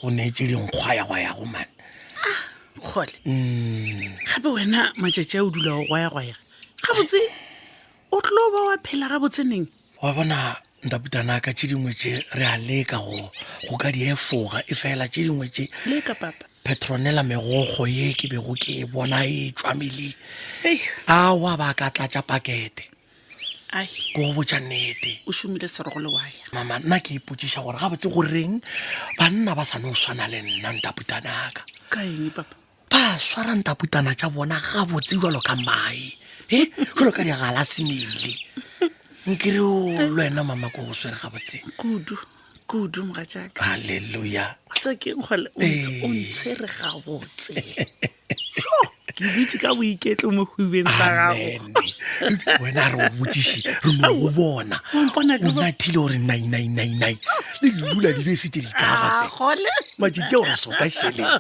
Go ne tše dinkgwayagwayago mane. Kgole. Gape wena matšatši a o dula o gwayagwaya. Gabotse o tlo ba wa phela gabotse neng? Wa bona ntaputana ka tše dingwe tše re a leka go go ka di efoga e fela tše dingwe tše. Leka papa. Petronella megokgo ye ke bego ke e bona e tšwa meleng. Awa ba ka tlatša pakete. Ai. Ke go botša nnete. O šomile serogo le waya. Mama nna ke ipotšiša gore gabotse go reng banna ba sa no swana le nna ntaputanaka. Ka eng papa? Ba swara ntaputana tša bona gabotse jalo ka mae. E jalo ka digala semele. Nkere o le wena mama ko go swere gabotse. Kudu. Kudu mogatšaka. Halleluja. Wa tseba ke eng gole o ntshwere gabotse. Ke dutše ka boiketlo mo hubeng sa gago. Wena re o botšiše re no go bona. O nathile gore nai nai nai nai. Le dilula di be se tše di ka gape. Gole. Matšatši a gore soka šeleng.